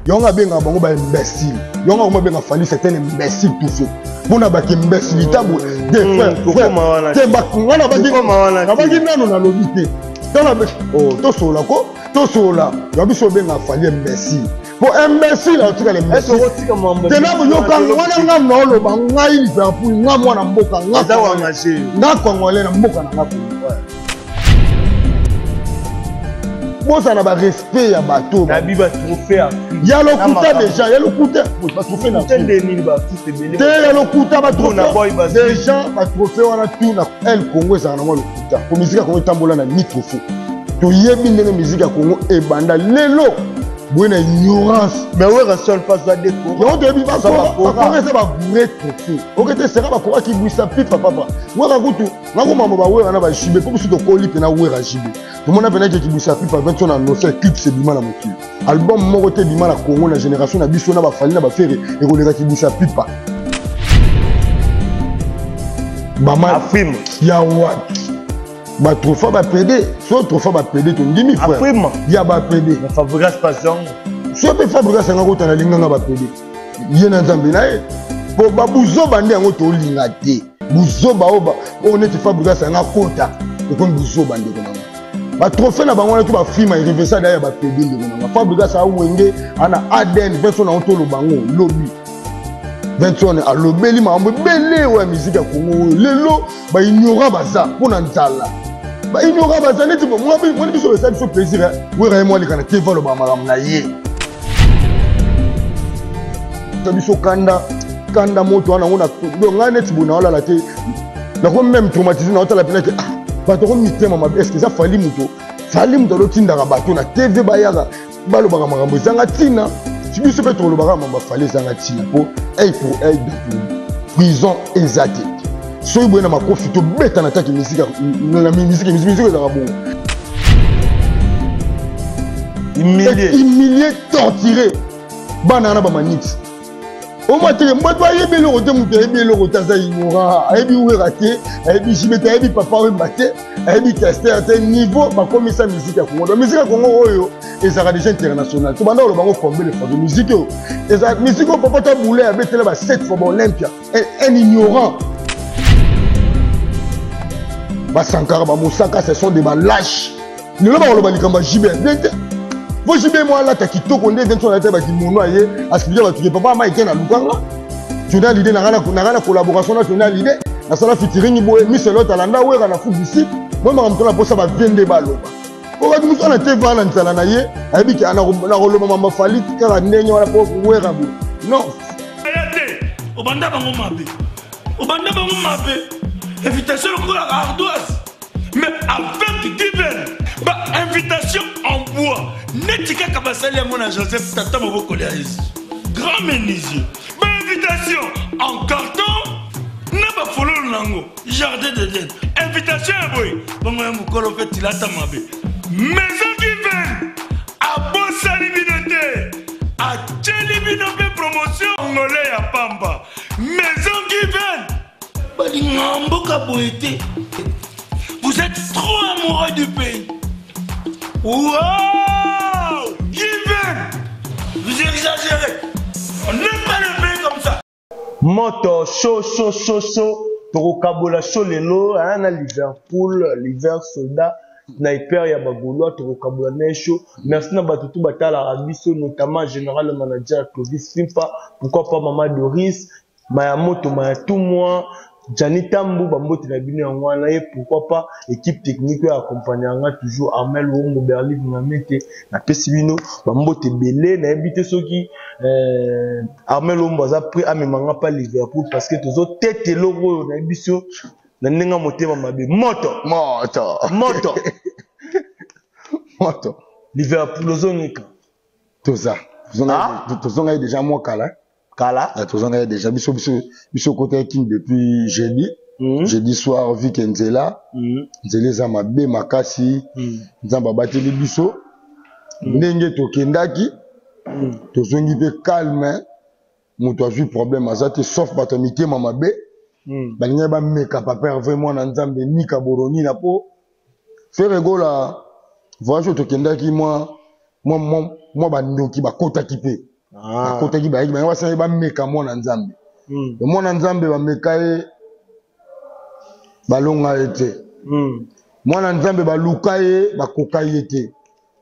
Yango abengaka bango ba imbécile. Yango akoma benga Fally c'est un imbécile tout fait. Mpona baki imbécilité boye te frère, frère te nga nabaki nano nalobi te. Oh, tosolola ko tosolola ya biso obenga Fally imbécile po imbécile aotikala imbécile te na yoka wana nga naoloba ngai Liverpool nga mwana mboka nga congolais na mboka na nga Congo. Bozala na barespect ya bato ya lokuta deja ya lokuta batrophée na te ya lokuta batrophée deja batrophée wana tout na el Congo ezala nango lokuta po miziki ya Congo etambola na ni trophée. Toyebi ndenge miziki ya Congo ebanda lelo boye na ignorance. Mais Werrason pas za déco yango toyebi bakora eza ba vrai trophée okete sera bakora kibwisa pipa papa wera kutu nakoma ba wera na ba JB po biso tokoli mpe na wera JB tomona mpe nake kibwisa pipa 20 na nosa eclipse ebima na mokili album moko te ebima na Congo na génération na biso na bafali na bafere ekoleka kibwisa pipa bama ya wapi batrofa bapede so trofa bapede tondimi frère ya bapede so mpe Fabrigas yanga kotana linganga bapede ye na nzambe na ye po babuzoba nde yango tolinga te buzoba oyo oyo neti Fabrigas yanga kota ekomi buzoba ndeko nanga batrophée na bango wana to bafilme erevesa da ya bapede ndeko nanga Fabrigas awenge ana ADN verso nango toloba yango lobi Vincent alobeli makambo ebele oyo ya miziki ya Kongo oyo lelo baignora baza mpo na nzala baignora baza neti moni biso esala biso plaisir wera ye mwaleka na tv alobaka makambo na ye biso kanda kanda moto wana yango ngai neti boye naolala te nakomi meme traumatise naotala mpena ke ah bato ko mitema mabe eske eza Fally moto Fally moto alotindaka bato na tv bayaka balobaka makambo ezanga ntina si biso mpe tolobaka makambo afali ezanga ntina mpo œil pour œil dent prison eza te soki boye na makofi tobeta na taki misiki na misiki misiki ezalaka bongo humilie torturé bana wana bamanix omwa teke moto ayebi eloko te moto ayebi eloko te aza ignorant ayebi wera te ayebi jibe te ayebi papa wemba te ayebi kester te niveau bakomisa musique ya Congo. Donc musique ya Congo oyo ezalaka déjà international tobanda koloba ngo combien de fois de musique oyo eza musique oyo papa ta boule abetela ba 7 fois ba Olympia un ignorant basankara bamosaka ce sont des balâches lelo bakoloba likambo ya JB bien te po JB mo alata kitoko nde Vincent alata bakimono aye asipike bato ke papa ama eke na lukanga tona lide nanga na collaboration na tona lide nasala featuring boye miselot alanda wera na Afrique du Sud mo makambo tona mposa bavie nde baloba po bato mosusu na te vana nzala na ye ayebi ke nakoloba mama Fally kaka ndenge wana po wera boye non te obanda bango mabe obanda bango mabe invitation lokola ardoise mais avec given ba invitation en bois neti kaka basali yango na Joseph tata mobokoli ya Yesu grand menuisier ba invitation en carton na bafololo nango jardin d'Eden invitation ya boye bongo ya mokolo mpe tilata mabe maison given abosani bino te atieli bino mpe promotion ngole ya pamba maison given balinga mboka boye te. Vous êtes trop amoureux du pays. Wow! Given! Vous exagérez. On n'aime pas le pays comme ça. Moto chaud chaud chaud chaud tokokabola chaud lelo hein, na Liverpool l'hiver soldat sniper ya bagaulois tokokabola na ye chaud. Merci na bato tu batalaka biso notamment général manager Clovis Fimpa, pourquoi pas mama Doris Mayamoto Mayatumwa Gianni Tambu bambote na bino yango wana ye pourquoi pas équipe technique oyo accompagne nga toujours Armel Wongo Berlive Ngamete napesi bino bambote ebele nayebi te soki Armel Wongo aza prêt amema nga pa Liverpool parce que tozotete eloko oyo nayebi biso na ndenge ya motema mabe moto moto moto moto Liverpool ozonika toza tozonga ye déjà mwa kala kala tozonga ye déjà biso biso biso kota king depuis jeudi. Jeudi soir vu que nzela nzela eza mabe makasi nzambe abateli biso ndenge tokendaki tozongi mpe calme moto azwi problème aza te sauf bato ya mitema mabe balingaki bameka papa Hervé mwana nzambe nika boronina po Ferre Gola voyage oyo tokendaki mwa mwa mwa mwa bandoki bakotaki mpe. Bakotaki, bayaki bango, basalaki, bameka mwana Nzambe. Mwana Nzambe, bameka ye, balonga ye te. Mwana Nzambe, baluka ye, bakoka ye te.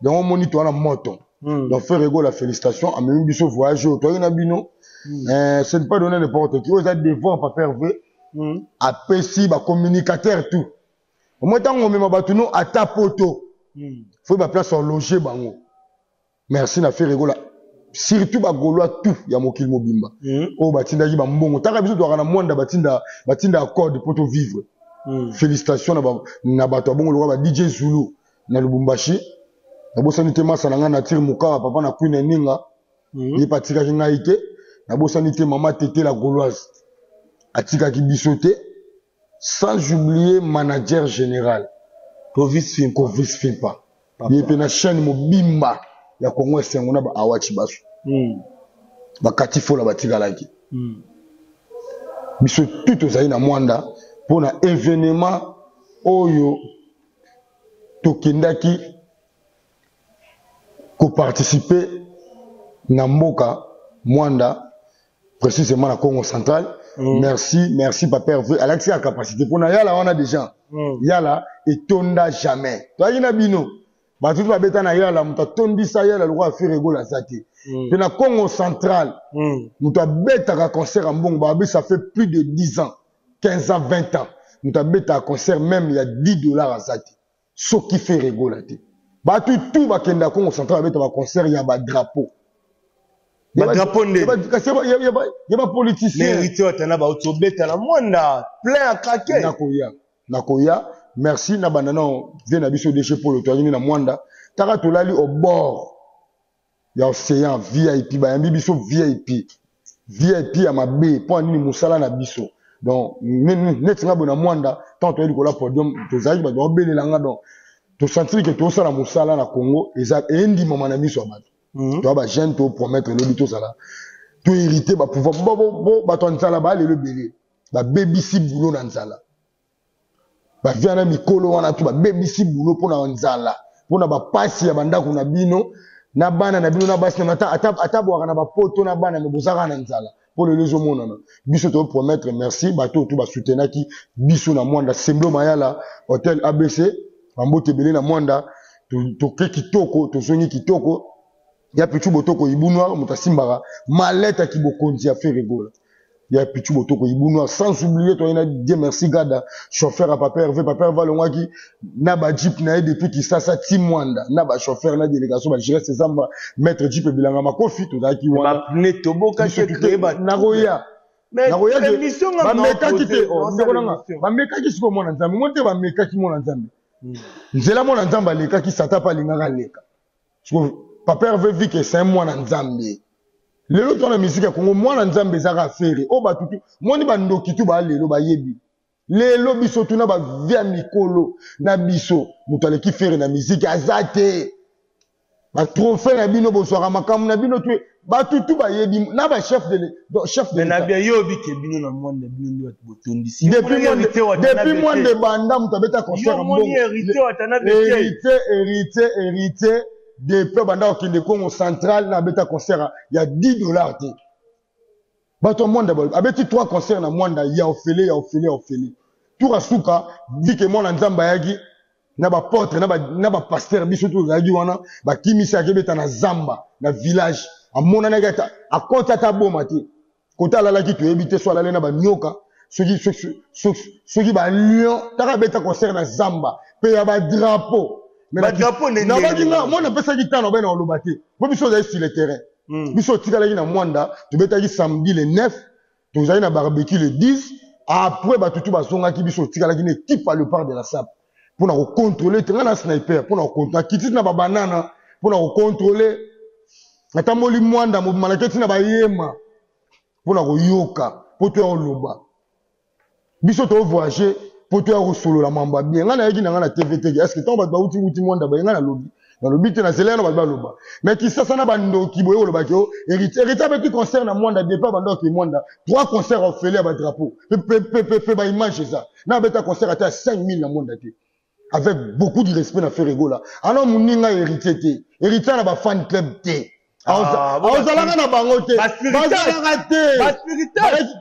Donc omoni, toza na moto. Donc Ferre Gola, félicitation, amemi biso voyage oyo toyaki na bino. Ce n'est pas donné n'importe qui. Oyo eza devoir Papa Hervé apesi bacommunicateur tout. Omoi, ntango omema bato no ata poto, faut baplace ologe bango. Merci na Ferre Gola, surtout bagaulois tout ya mokili mobimba oyo batindaki bambongo. Taka biso toyaka na Mwanda, batinda code mpo tovivre. Félicitation na bato ya bongo lokola ba DJ Zulu na Lubumbashi. Nabosani te masa na ngai Natire Mokawa, papa na Queen Eninga. Ye mpe atikaki ngai te. Nabosani te mama Tete la Gauloise, atikaki biso te. Sans oublier manager général Clovis Fimpa. Clovis Fimpa, ye mpe na chaîne mobimba ya Kongo Esengo na baawachi baso. Bakati fola batikalaki. Biso tu tozali na Mwanda mpona événement oyo tokendaki koparticiper na mboka Mwanda, précisément na Congo Central. Merci, merci Papa Hervé, alakisi ya capacité mpona yala wana déjà. Yala etonda jamais. Toyaki na bino, bato tu babeta na yala, moto atondisa yala lokola Ferre Gola aza te. Mpe na Congo Central, moto abetaka concert ya mbongo, babi ça fait plus de 10 ans, 15 ans, 20 ans, moto abetaka concert même ya 10 $ aza te soki Ferre Gola te. Bato tu bakenda Congo Central, babeta baconcert ya badrapeau. Badrapeau nde? Kasi ya bapoliticien. Héritier Watana bauti obeta na Mwanda, plein à craquer. Nakoya, nakoya. Merci na banda na vie na biso DG Polo. Toyaki na Mwanda, taka tolali au bord ya océan, VIP. Bayambi biso VIP, VIP ya mabe. Mpo nini? Mosala na biso. Donc neti nga boye na Mwanda, ntango toyei likolo ya podium, tozalaki bato baobelela nga. Donc tosentiri ke tosala mosala na Congo, eza eyendimama na miso ya bato. Toya bajeune, topromettre elobi tozala, tohérite bapouvoir. Bato ya nzala baalelo ebele, babebisi bulo na nzala. Bavia na mikolo wana tu, babebisi bulo mpona nzala, mpona bapasi ya bandako na bino, na bana na bino, na basi na ata bwaka na bapoto na bana. Me bozaka na nzala mpo lelo ezomonana. Biso topromettre. Merci bato oyo tu basoutenaki biso na Mwanda, Semblo Mayala, Hotel ABC, bambote ebele na Mwanda. Toke kitoko, tozongi kitoko. Ya Pichu Botoko Ibu Noir, moto asimbaka malete ya kibokonzi ya Ferre Gola, ya Pichu Botoko Ibu Noir. Sans oublier toye na Dieu merci Gada, chauffeur ya Papa Hervé. Papa Hervé alongwaki na bajeep na ye depuis Kisasa ti Mwanda na bachauffeur na délégation, bagires Zamba, maître jeep ebilanga makofi. Tozalaki wana. Nakoya, bamekaki te, ndeko nanga, bamekaki. Sikoyo mwana Nzambe mo te, bamekaki mwana Nzambe. Nzela mwana Nzambe alekaki, Satan mpe alingaka aleka. Papa Hervé, vu que c'est un mwana Nzambe, lelo to na misike ya Kongo, mwana Nzambe ezaka Ferre oyo. Bato tu moni, bandoki tu baa lelo bayebi lelo. Biso tuna bavia mikolo na biso, moto aleki Ferre na miziki aza te. Batrophée na bino, bozwaka makambo na bino tu, bato tu bayebi na bachef de chef de Na bia yo obi ke bino na Mwanda, bino nde bato botondisi. Depuis Mwanda ebanda, moto abeta concert. Héritier, Héritier, Héritier, depuis banda kokende Congo Central, na abeta concert ya 10 $ te. Bato ya Mwanda, abeti 3 concert na Mwanda ya ofele, ya ofele, ya ofele. Tour asuka dike, mwana Nzambe ayaki na baapôtre na bapasteur. Biso tozalaki wana, bakimisi, akebeta na zamba na village. Amonanaki ata akoti ata aboma te. Kota alalaki, toyebi te so alali na banyoka, soki balion. Taka abeta concert na zamba mpe ya badrapeau. Nabaki nga mwana apesaki tano abai na koloba te, mpo biso ozali sur le terrain. Biso otikalaki na Mwanda, tobetaki samedi le 9, tozali na barbecue le 10. Après bato tu bazongaki, biso otikalaki na équipe à Léopard de la Sape mpona kocontrôle te. Nga na sniper mpona kocontrôle, akiti na babanana mpona kocontrôle. Natamboli Mwanda mobima, naketi na bayema mpona koyoka mpo toya koloba. Biso tovoyage mpo toya kosolola mambo ya bien. Ngai nayaki na ngai na TV teke. Est ce que ntango bato bauti wuti Mwanda baye, ngai nalobi, nalobi te, nazela yana bato baloba. Mais Kisasa na bandoki boye kolobaki o Héritier abeti concert na Mwanda. Depuis bandoki Mwanda, trois concert ofele ya badrapeau mpe baimage eza na abeta concert ata ya 5000 na Mwanda te. Avec beaucoup de respect na Ferre Gola, ana moninga Héritier te. Héritier na bafan club te. Ozalaka na bango te, bazalaka te.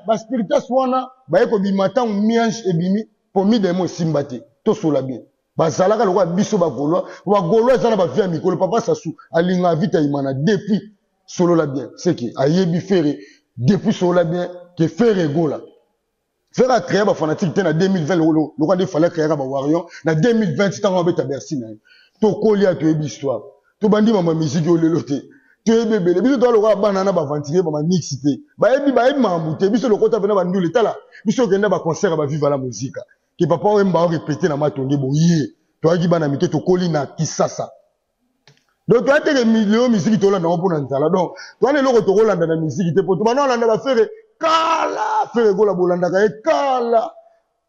Baspiritas wana baye kobima ntango miange ebimi po midemo esimba te. Tosola bien, bazalaka lokola biso bagaulois. Bagaulois eza na bavie ya mikolo. Papa Sasu alingaka Vita Imana depuis Solola Bien, seke ayebi Ferre depuis Solola Bien ke Ferre Gola. Ferre acréa bafanatique te na 2020 lokola nde Fally acréaka bawarrior na 2020 ntango abeta Bercy na ye. Tokolia, toyebi histoire, tobandi mama musique oyo lelo te, toyebi ebele. Biso toya lokola bana na baaventurier, bamanix te, bayebi, bayebi makambo te. Biso lokota mpena bandule. Tala biso okenda baconcert ya baviva la Musica ke papa oyo mba orépété na Matonge boye. Toyaki bana mike, tokoli na Kisasa. Donc toya teke lelo misiki tolanda yango mpona nzala. Donc towana eloko tokolanda na misiki te, po tobanda olanda baFerre kala. Ferre Gola bolandaka ye kala,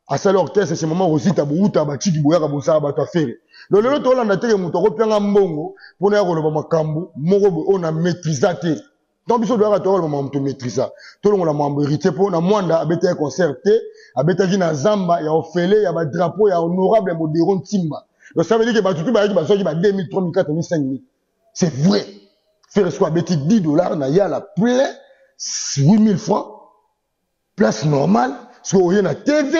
asali orchestre chez mama Rosita, bouta batiki boyaka bosala bato ya Ferre. Donc lelo tolanda teke moto akopianga mbongo mpona ya koloba makambo moko boye oyo na maîtrisa te. Donc biso toyaka, toyaka makambo tomaîtrisa. Tolongola makambo Héritier, mpo na Mwanda abetaki concert te, abetaki na zamba ya ofele ya badrapeau ya honorable Modero Ntimba. Donc ça veut dire que bato tu bayaki, bazwaki ba 2000, 3000, 4000, 5000. C'est vrai, Ferre siko abeti 10 $ na yala plein, 8000 francs, place normale. Soki oye na TV,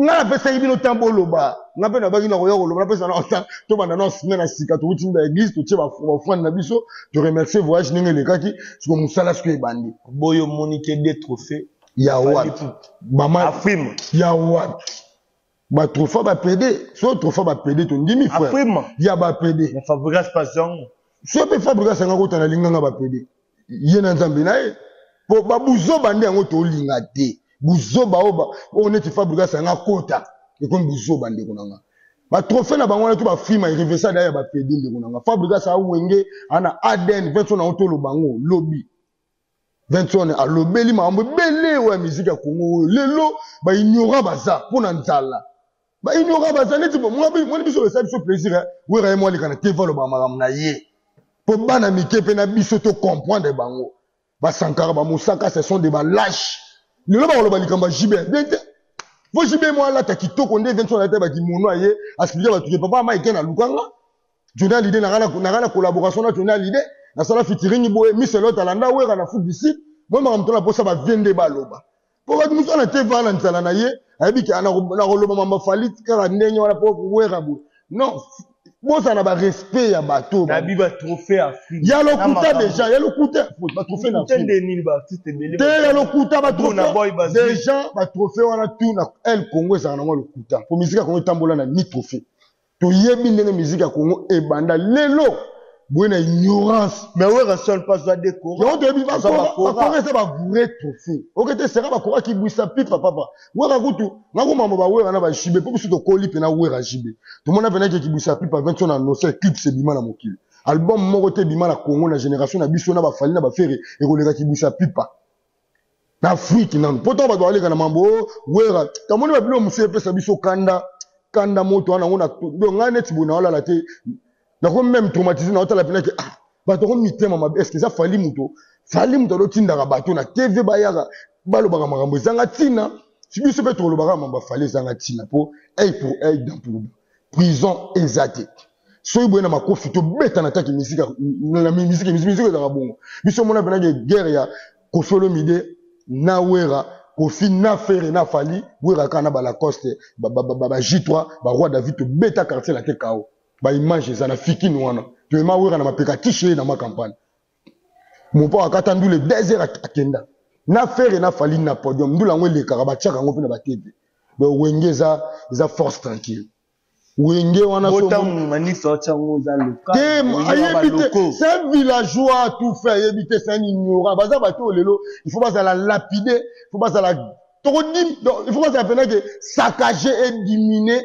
nga napesaki bino ntan boloba, nga mpe nabaki na koya koloba. Napesa na ntan tobanda na semaine na sika. Towuti ba église, totie baofrande na biso, toremercie voyage ndenge elekaki. Siko mosala siko ebandi. Boyo omoni ke de trophée ya wapi? Bama ya wapi? Batrophée bapede, so trophée bapede, tondimi frère ya bapede. So mpe Fabregas anga kota na linganga bapede ye na Nzambe na ye, po babuzoba nde yango tolinga te. Buzoba oyo oyo neti Fabregas anga kota, ekomi buzoba, ndeko na nga. Batrophée na bango wana to bafilme erevesa da ya bapede, ndeko na nga. Fabregas awenge ana ADN 20 nango, toloba yango lobi. 20 alobeli makambo ebele oyo ya miziki ya Kongo oyo lelo baignorant baza mpo na nzala. Baignorant baza neti moni biso, esala biso plaisir. Wera ye mwa aleka na TV, aloba makambo na ye mpo bana mike mpe na biso tocomprendre bango. Basankara, bamosaka, ce sont des balâches. Lelo bakoloba likambo ya JB bien te. Fo JB mwa alata kitoko nde 20 alata bakimono, aye aexpliquer bato ke papa Mike na lukanga Johnny Hallyday, nanga na collaboration na Johnny Hallyday, nasala featuring boye, Miselot alanda Wera na Afrique du Sud. Moi makambo tona posa bavie nde baloba, po bato mosusu ana te vana nzala na ye, ayebi ke nakoloba mamba Fally kaka ndenge wana po Wera boye. Non, bozala na barespect ya bato. Nabi batrophée Afrique. Ya lokuta déjà, ya lokuta batrophée na te, ya lokuta batrophée déjà. Batrophée wana tu na El Congo ezalaka nango lokuta, po musique ya Congo etambola na ni trophée. Toyebi ndenge musique ya Congo ebanda. Lelo boye na ignorance. Mais Werrason mpe azwa de. Yango toyebi bakora eza bavrai trophée oke te. Sera bakora kibwisa pipa papa Wera kutu ngakomama bawera na baJB, mpo biso tokoli mpena Wera JB. Tomona mpena ke kibwisa pipa 20 na noce Eclipse ebima na mokili. Album moko te ebima na Congo na génération na biso na baFally na baFerre ekoleka kibwisa pipa na Afrique nanu, mpo ntango bato baleka na mambo Wera, tamoni babilo mosusu epesa biso kanda kanda moto wana yango. Donc ngai neti boye naolala te, nakomi même traumatisé. Naotala mpena ke ah, bato yango mitema mabe. Est-ce eza Fally? Moto Fally, moto alotindaka bato na TV, bayaka balobaka makambo ezanga ntina. Biso mpe tolobaka makambo ya Fally ezanga ntina, mpo œil pour œil, dent pour dent, prison eza te. Soki boye na makofi, tobeta na taki misika na misiki. Misiki ezalaka bongo. Biso mona mpena ke guerre ya Koffi Olomide na Wera, Koffi na Ferre na Fally, Wera kaka na balacoste, ba J3, baroi David, tobeta quartier la te kao. Baimage eza na fikini wana, toyema Wera na mapeka tishe ye na ma campagne. Mopa akata ndule 2 heures, akenda na Ferre na Fally na podium. Ndula yango elekaka, batiaka yango mpe na batv. Donc Wenge eza force tranquille. Wenge wana te, ayebi te, c'est un villageois tout fait, ayebi te, c'est un ignorant. Baza bato oyo lelo il faut bazala lapide, il faut bazala tokodim, il faut bazala mpena ke saccagé et diminué,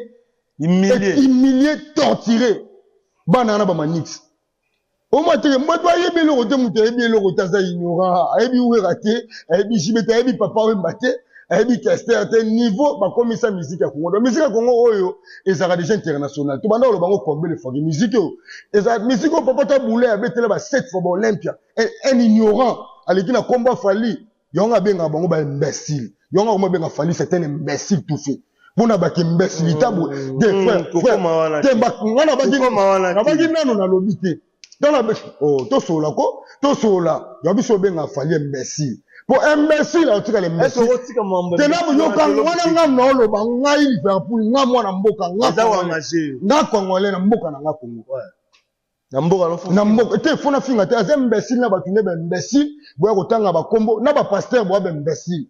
humilié, torturé. Bana wana bamanix omwa teke moto ayebi eloko te. Moto ayebi eloko te, aza ignorant, ayebi Wera te, ayebi JB te, ayebi Papa Wemba te, ayebi Kester te. Niveau bakomisa musique ya Congo, donc musique ya Congo oyo ezalaka déjà international. Tobanda koloba ngo combien de fois ke musique oyo eza musique oyo papa tabule abetela ba sept fois baolympia. Un ignorant aleki na kombo ya Fally. Yango abengaka bango baimbécile. Yango akoma abenga Fally c'est un imbécile tout fait mpona bake imbécilité boye te. Frère, te, nga nabaki nano, nalobi te. Tala oh, tosolola ko, tosolola. Ya biso obenga Fally imbécile. Po imbécile aotikala imbécile. Tena yoka wana nga naoloba ngai Liverpool nga mwana mboka nga Congolais. Nga Congolais na mboka na nga Congo. Na mboka no na mboka te fona finga te aza imbécile na bato nde ba imbécile boya kotanga ba kombo na ba pasteur boya ba imbécile.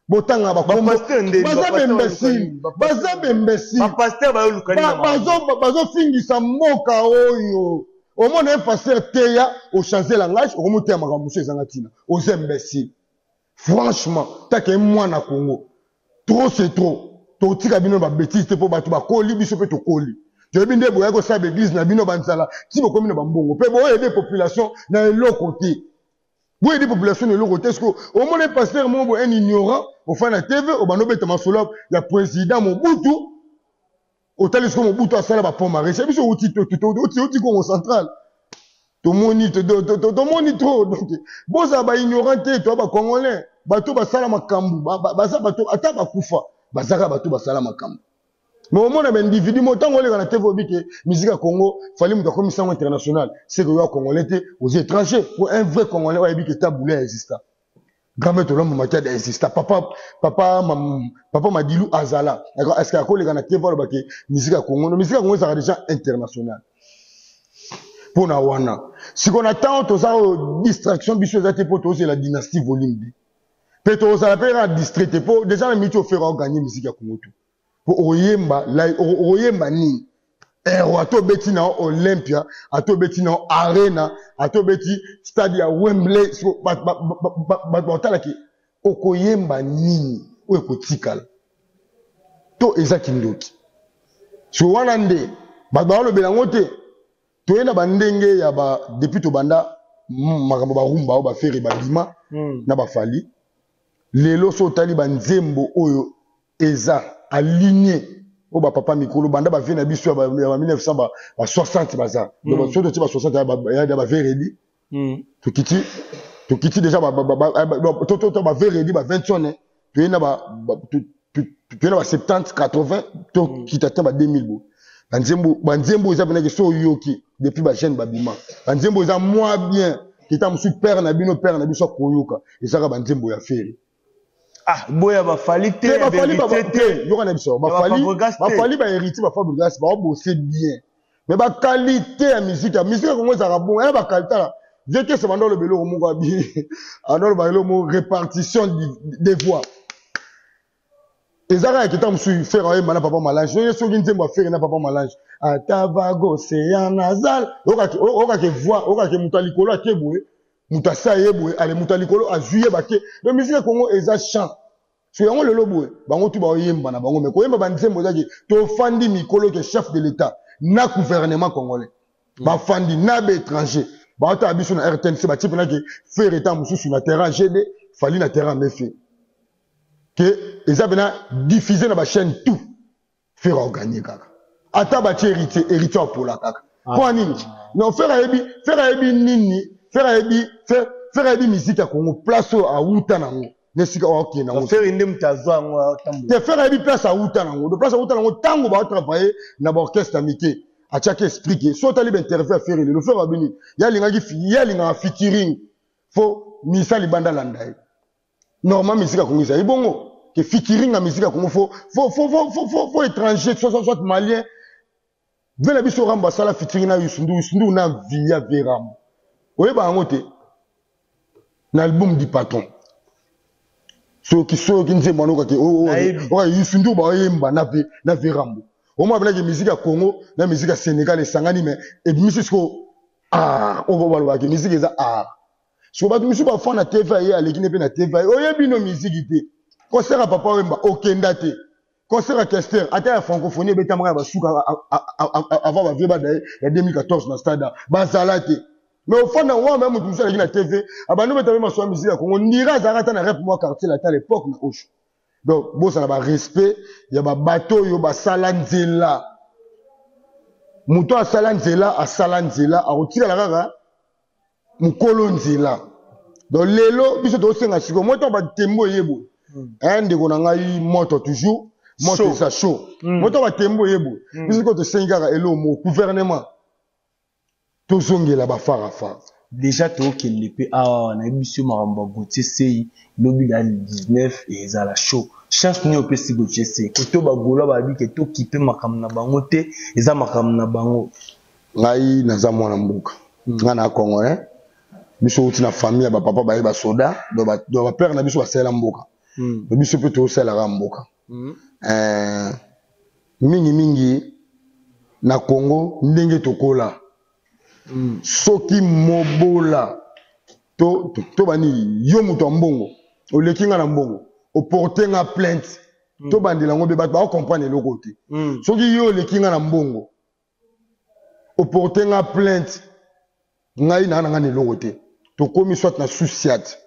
Botanga ba kombo baza ba imbécile baza ba imbécile. Ba pasteur bayo luka nini? Bazofingisa mboka oyo. Omona un pasteur teya o changer langage okomoteya makambo mosusu ezanga ntina oza imbécile. Franchement take mwana Congo trop c'est trop. Totika bino ba bêtise te po bato bakoli biso pe tokoli. Toyebi nde boyaki kosala ba église na bino banzala ti bokomi na bambongo pe boyede population na eloko te. Boyede population na eloko te. Est-ce que omona un pasteur moko boye un ignorant ofanda na TV obanda obeta masolo ya président Mobutu otali sikoyo Mobutu asala ba pont maraîcher biso outi outi Congo central tomoni tomoni trop. Donc bozala ba ignorant te to ba congolais bato basala makambo baza bato ata bakufa bazaka bato basala makambo. Mais omona ba individu mo tango oleka na TV obi ke musique ya Congo Fally moto akomi sango international c'est que yo congolais te aux étrangers pour un vrai congolais oyebi ke Tabu exista. Grand-mère Tolombo Makiadi exista papa papa papa Madilu azala. Est-ce que akoleka na TV aloba ke musique ya Congo no musique ya Congo ezalaka déjà international. Pona wana siko na temps toza oyo distraction biso eza te po tozela dynastie volume 2 pe tozala pe na distrait te po déjà na miti ofera gagner musique ya Congo tout po oyemba lai oyemba nini ero ato beti na Olympia ato beti na Arena ato beti stade ya Wembley siko ba ba ba ba ki okoyemba nini oyo ekotikala to eza kindoki so wana nde bato balobela yango te. Toye na bandenge ya ba depuis tobanda makambo ba rumba oyo ba Ferre babima na ba Fally lelo so otali ba nzembo oyo eza aligné oyo ba papa mikolo banda ba vie na biso ya ba 1960 baza donc so totie ba 60 ya ba Veredi tokiti tokiti déjà ba ba to ba Veredi ba 20 toye na ba toye na ba 70 80 tokita te ba 2000 bo banzembo eza penaki so oyoki depuis ba jeune babima banzembo eza moins bien kita mosusu père na bino père na biso akoyoka ezaka banzembo ya Ferre. Ah boya ba Fally te ba Fally ba te yoka na biso ba Fally ba Fally ba héritier ba Fabregas ba bosser bien mais ba qualité ya musique ya musique Congo ezaka bon ya ba qualité là vieux que c'est bandolo beloko moko abi andolo ba eloko répartition des voix ezaka ya kita mosusu Ferre ayemba na papa Malange soki soki nzembo ya Ferre na papa Malange ata vago seya nazal okake voix okake moto ya likolo ake boye moto asa ye boye ale moto ya likolo azwi ye bake donc musique ya Congo eza chant so yango lelo boye bango tu baoyemba na bango mais koyemba banzembo ezaki tofandi mikolo ke chef de l'État na gouvernement congolais bafandi na ba étranger baotala biso na RTNC batie mpena ke Ferre eta mosusu na terrain GD Fally na terrain Mefe ke eza mpena diffusé na ba chaîne tout Ferre ogagné kaka ata batie héritier héritier apola kaka po nini non Ferre ayebi Ferre ayebi nini Ferre ayebi Ferre ayebi musique ya Congo place oyo awuta nango nesika okende nango Ferre nde mutu azwa yango te Ferre ayebi place awuta nango do place awuta nango ntango baotravaille na baorchestre ya mike atiaki esprit ke so otali bainterview ya Ferre lelo Ferre abini ye alingaki ye alingaka featuring fo misa libanda landa ye normalement musique ya Congo ezali bongo ke featuring ya musique ya Congo fo fo fo fo fo fo étranger soit soit malien vela biso Rambo asala featuring na Youssou N'Dour Youssou N'Dour na via ve Rambo oyeba yango te na album du patron soki soki nzembo wana okake oka Youssou N'Dour baoyemba na ve na ve Rambo omona penaki musique ya Congo na musique ya Sénégal esangani mais ebimisi siko art oyo balobaki musique eza art siko bato misusu bafan na TV ye aleki ne mpe na TV oyebi no musique te concert ya papa Wemba okenda te concert ya Kester ata ya francophonie ebetamaka ya basuka avant bavie bada ya 2014 na stade bazala te mais ofanda wana meme moto mosusu aleki na TV abandi obeta mpe masolo ya musique ya Congo ndira azalaka ata na rep mwa quartier latin à l'époque na Osho donc bozala ba respect ya babato oyo basala nzela moto asala nzela asala nzela akotikala kaka mokolo nzela donc lelo biso tosenga sikoyo moto batembo eyebo ndeko na ngai moto toujours moto eza chaud moto batembo eyebo biso sikoyo tosengi kaka eloko mo gouvernement. Tozongela ba fara fara. Dejà tokende pe awa nayebisi yo makambo ya Gauthier Sey lobi la le 19 ezala chaud chance nini opesi Gauthier Sey koto ba Gaulois balobi ke to kipe makambo na bango te eza makambo na bango. Ngai naza mwana mboka ngai na congolais biso outi na famille ya ba papa baye ba soda donc ba père na biso basalela mboka biso pe tosalelaka mboka mingi mingi na Congo ndenge tokola soki mobola to to bani yo moto ya mbongo oleki nga na mbongo oporte nga plainte to bandela yango be bato bao comprendre eloko te soki yo oleki nga na mbongo oporte nga plainte ngai naa na nga na eloko te tokomi soit na sous-ciat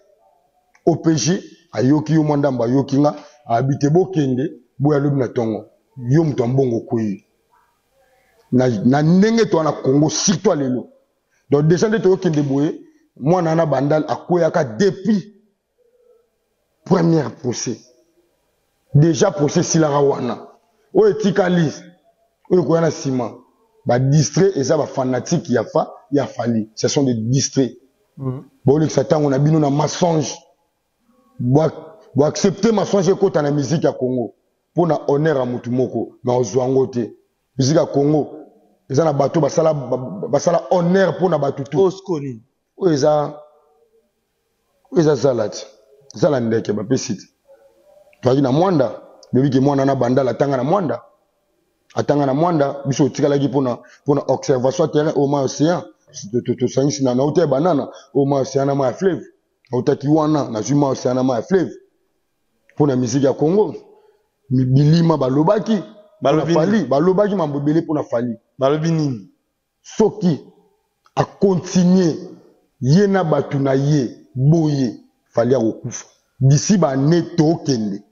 OPJ ayoki yo mwa ndambo ayoki nga abi te bokende boya lobi na tongo yo moto ya mbongo okwei na, na ndenge toa na Congo surtout ya lelo donc déjà nde toyokende boye mwana wana Bandal akweyaka depuis première procès déjà procès esilaka wana oyo etikali oyo ekoya na nsima ba distrait eza ba fanatique ya fa ya Fally ce sont des distraits bolekisa ntango na bino na mensonge bo accepter mensonge ekota na musique ya Congo mpo na honneur ya motu moko mais ozwa yango te musique ya Congo eza na bato basala basala honneur mpo na bato tu oyo eza oyo eza zala ti zala ndeke bapesi te toyaki na mwanda lobi ke mwana na bandala atanga na mwanda atanga na mwanda biso otikalaki mpona mpona observation ya terrain oyo mai océan tosangisi na nauta ya banana oyo mai océan na mai ya fleuve nautaki wana nazwi mai océan na mai ya fleuve mpona musique ya Congo bilima balobaki Fally balobaki mambo ebele mpona Fally balobi nini soki akontinue ye na bato na ye boye Fally akokufa d'ici bane tokende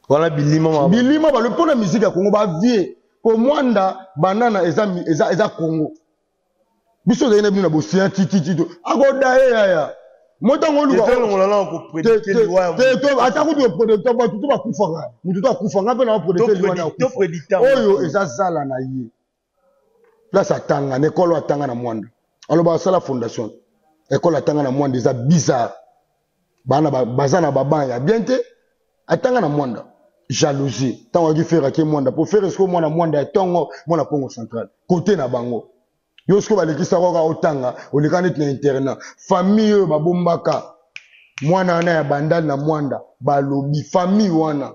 wana bilima bilima balobi mpona musique ya Congo bavie po mwanda banana eza, eza, eza Congo biso ozali na bino na boseya tititi akoda ye yaya motango olukaata kutu producteur bato to bakufaka moto to akufa nga mpe na baproducteur liwa na akufa oyo eza zala na ye place atanga na ekolo atanga na mwanda aloba asala fondation ekolo atanga na mwanda eza bizarre bana baza na baban ya bien te atanga na mwanda jalousie ntango ayaki fere ake mwanda mpo fere sikoyo mwana mwanda ya ntongo mwana congo central kote na bango yo sikoyo balekisa kaka otanga oleka neti na internat famille oyo babombaka mwana wana ya bandal na mwanda balobi famille wana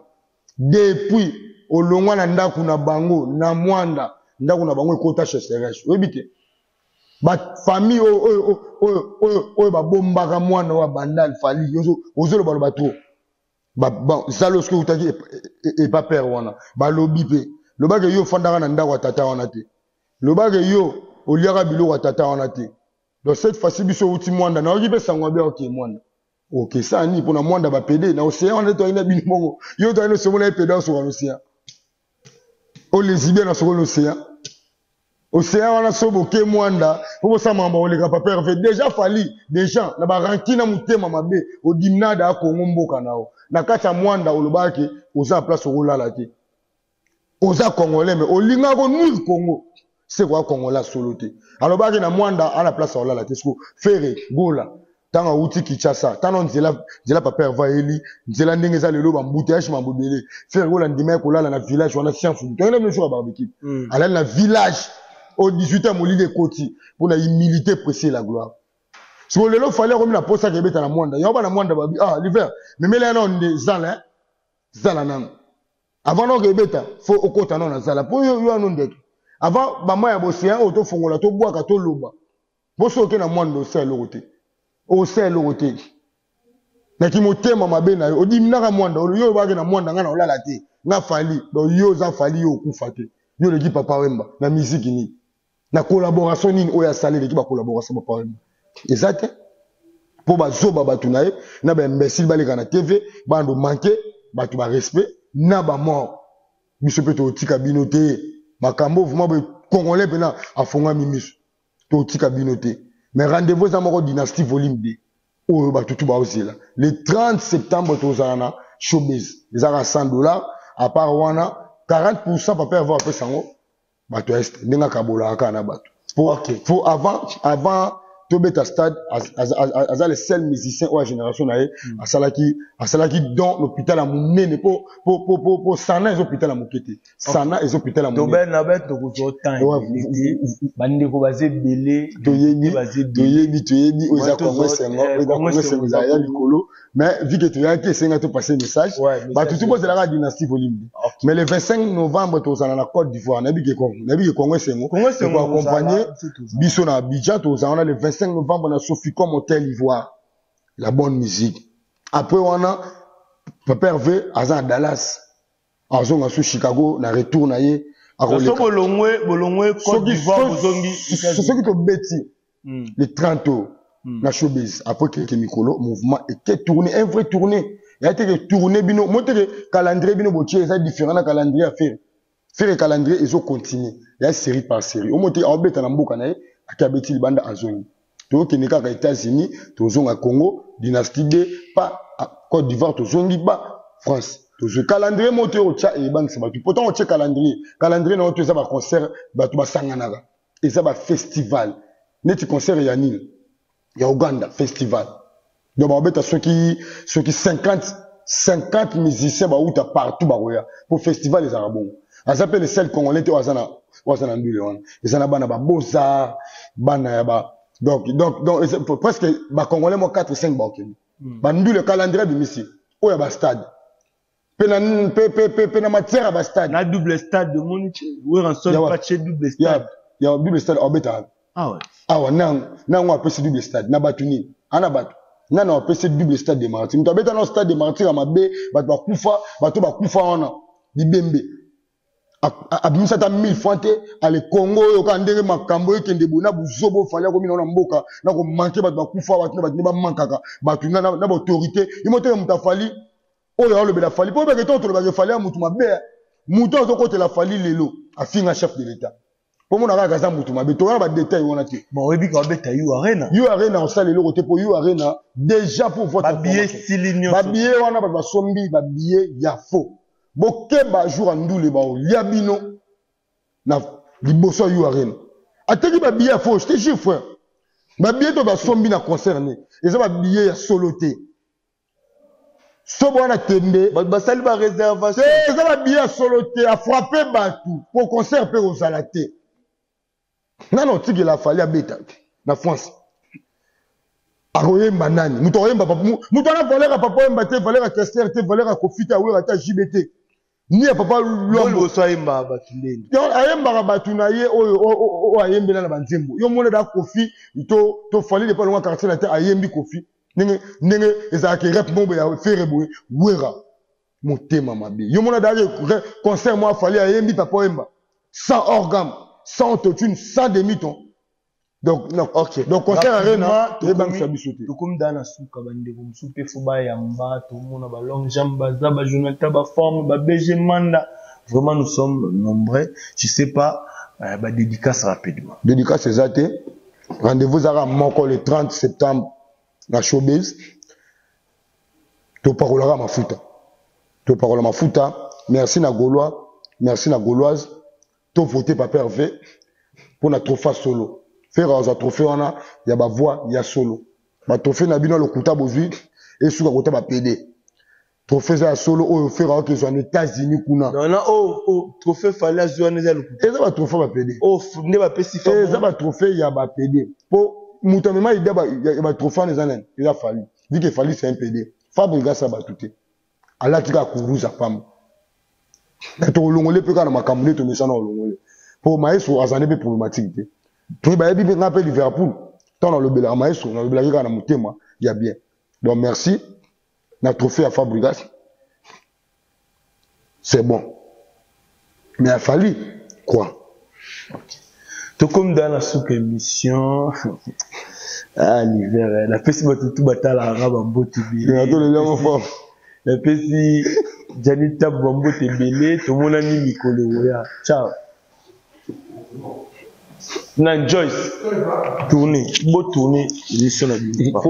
depuis olongwa na ndako na bango na mwanda ndako na bango ekota cheseresse oyebi te ba famille oyo oyo oyo oyo oyo babombaka mwana oyo ya bandal Fally ozolobaloba trop zalo soki eutaki epa père wana balobi mpe lobake yo ofandaka na ndako ya tata wana te lobake yo oliaka biloko ya tata wana te donc cette fois-ci biso outi mwanda nayoki mpe sango abe oke mwanda okesa nini mpona mwanda bapede na océan wana toyaki na bino bongo yo toyaki nosomona ye pede osoka na océan olesibia na soko na océan océan wana so boke mwanda mpo bosala makambo koleka papa Hervé déjà Fally déjà na baranki na motema mabe odimnada akongo mboka na yo na kati ya mwanda olobaki oza na place okolala te oza congolais mais olingaka konuire Congo se koya congolais solo te alobaki na mwanda ana place akolala te siko Ferre Gola ntango awuti Kinshasa ntango nzela nzela papa Hervé ayeli nzela ndenge eza lelo bambouteillage mambo ebele Ferre Gola ndima ye kolala na village wana science tongena bino soka barbecue alali na village au 18 ans molili ekoti mpona humilité précier la gloire siko lelo Fally akomi na posa akebeta na mwanda yango bana mwanda babi ah l'hiver memela ya nao nde zala zala nano avant noko ebeta fo okota nao na zala mpo yo yo ano ndeke avant bama ya boseyan oyo tofongola tobwaka toloba mpo soki oke na mwanda osala eloko te osala eloko te naki motema mabe na yo odiminaka mwanda yo obaki na mwanda ngai na olala te nga Fally donc yo oza Fally yo okufa te yo oleki Papa Wemba na musique nini na collaboration nini oyo asali eleki bacollaboration Papa Wemba eza te mpo bazoba bato na ye na baimbécile baleka na TV bando manke bato barespect na bamort biso mpe totika bino te makambo vraiment boye congolais mpena afongami miso totika bino te mais rendez-vous eza moko dynastie volume 2 oyo bato tu baozela le 30 septembre tozala na showbiz ezaka 100 dollars à part wana 40 papa Hervé apesa yango bato ya este ndenge akabolaka kaka na bato. Po po avant tobeta stade, aza le seul musicien oyo ya génération na ye asalaki don l'hôpital ya monene, po Sana eza hôpital ya moke te, Sana eza hôpital ya monene. Na be tokozwa temps ebele te, bandeko baza ebele. Toyebi, toyebi, toyebi. Oyo eza Congo Esengo, oyo eza Congo Esengo, ezala ya likolo. Mais vu que toyaki, esenga topase message. Bato tu bozelaka Dynastie Volume. Mais le 25 novembre tozala na Côte d'Ivoire. Nayebi ke Congo Esengo ekoaccompagne biso na Abidjan. Tozala wana le 25 novembre na Soficom Hotel Ivoire, la bonne musique. Après wana, Papa Hervé aza na Dallas, azonga su Chicago na retour na ye. So bolongwe, bolongwe Côte d'Ivoire, bozongi? Soki tobeti le 30 oyo na Showbuzz, après quelques mikolo, mouvement eke tourné, un vrai tourné ya teke tourné. Bino mo teke calendrier bino botie eza différent na calendrier ya Ferre. Ferre, calendrier ezocontinue ya série par série. Omo te aobeta na mboka na ye, ake abeti libanda, azongi. Tokende kaka États-Unis, tozonga Congo, Dynastie D pa Côte d'Ivoire, tozongi ba France. Tozwi calendrier mo te otya eyebangisa bato. Pourtant otie calendrier, calendrier na yo to eza baconcert, bato basanganaka, eza bafestival neti concert ya nini ya Uganda festival. Donc babeta soki 50 50 musiciens bauta partout bakoya po festival ezalaka bongo. Aza mpe le seul Congolais te oyo aza na ndule wana. Eza na bana babeaux-arts, bana ya ba donc presque bacongolais mo 4 5 bakokende bandule. Calendrier abimisi oyo ya bastade mpe na matière ya bastade. Na double stade, omoni Werrason patie double stade. Ya double stade abetaka. Ah ouais. Awa nango apesi double stade na bato nini? Ana bato nani apesi double stade de Martyr? Moto abeta na stade de Martyr ya mabe, bato bakufa, bato bakufa wana bibembe, abimisa ata 1000 francs te. Ale Congo oyo kaka ndenge makambo ekende boye na buzobo, Fally akomi na mboka na komanke bato bakufa, bato na bato nde bamankaka bato na baautorité. Ye moteke moto afali oyo alobela Fally, mpo obeke to tolobaka Fally ya motu mabe. Motu azokotela Fally lelo afinga chef de l'État, mpo mona kaka aza motu mabe. Towana badetail wana te. Bon, oyebi ka babeta U Arena. U Arena osala eloko te, mpo U Arena déjà, pour votre babillet stili nyonso. Babillet wana bato basombi babillet ya faux. Bokeba, jour ya ndule baolia bino na liboso ya U Arena. Ateki babillet ya faux, je te jure, frère. Babillet to basombi na concert ne eza babillet ya solo te. So bwana tembe. Bato basali baréservation. Te, eza babillet ya solo te. Afrappe bato po concert mpe kozala te. Nani otikela Fally abeta na France? Akoyemba nani? Moto akoyemba, moto wana valeur ya papa oyemba te, valeur ya Kester te, valeur ya Kofi te, awera te, ajibe te, ni ya papa. Liboso ayembaka bato ndeni? Ayembaka bato na ye oyo ayembela na banzembo. Yo mona da Kofi to Fally depa alonga quartier na te, ayembi Kofi ndenge ezalaka rep moko ya Ferre boye. Wera motema mabe. Yo mona daki concert moko Fally ayembi papa oyemba sans organe, sans autotune, sans demi ton. Donc non. Donc concert Arena ebangisa biso te. Tokomi daa na suka. Bandeko mosusu mpe fo bayamba, tomona balongue jambe, baza bajonathan, baforme babg manda. Vraiment, nous sommes nombreux. Je sais pas, badédicace rapidement. Dédicace eza te. Rendez-vous ezaka moko, le 30 septembre na Showbuzz. Topakolaka mafuta, topakola mafuta. Merci na Gaulois, merci na Gauloise. Tovote Papa Hervé mpona trophée solo. Ferre azwa trophée wana ya bavoix ya solo. Batrophée na bino ya lokuta bozwi esuka kota bapede. Trophée eza ya solo oyo Ferre aoki ezwa na États-Unis kuna. Non, oh, trophée Fally azwi wana eza lokuta. Eza batrophée bapede. Oh, nde bapesi. Eza batrophée ya bapede, mpo moto amema ide ya batrophée wana eza nani? Eza Fally. Vu que Fally c'est un PD, Fabregas ya bato te, alati kaka kuruza pamba. Na tokolongole mpe kaka na makambo nde tomesana kolongole, mpo maestro azali mpe problématique te. Toye bayebi mpe nga mpe Liverpool. Ntango nalobelaka maestro, nalobelaki kaka na motema ya bien. Donc merci na trophée ya Fabregas, c'est bon, mais afali quoi? Tokomi daa na suka émission. Ah, l'hiver, napesi bato tu batalaka bambote. Ebele, napesi Jani Tabu bambote ebele. Tomonani mikolo oya. Ciao na Joyce. Tourne, botourne émission na bino.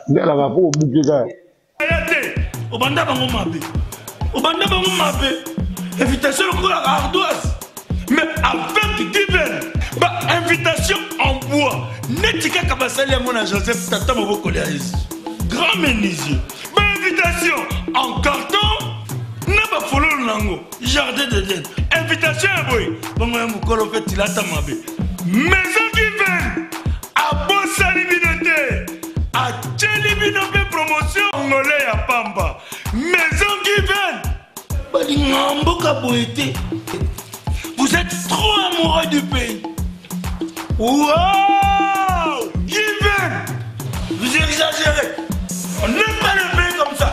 Ndelaka po obuki kaka. Aya te, obanda bango mabe, obanda bango mabe. Invitation lokola ardoise, mais avec Given, ba invitation. Neti kaka basali yango na Joseph tata mobokoli ya Yesu. Grand menuisier. Ba invitation en carton na bafololo na yango jardin d'Eden. Invitation ya boye bongo ya mokolo mpe tilata mabe. Maison Given abosani bino te, atieli bino mpe promotion ngole ya pamba. Maison Given balingaka mboka boye te. Vous êtes trop amoureux du pays. Wow! Given! Vous exagérez.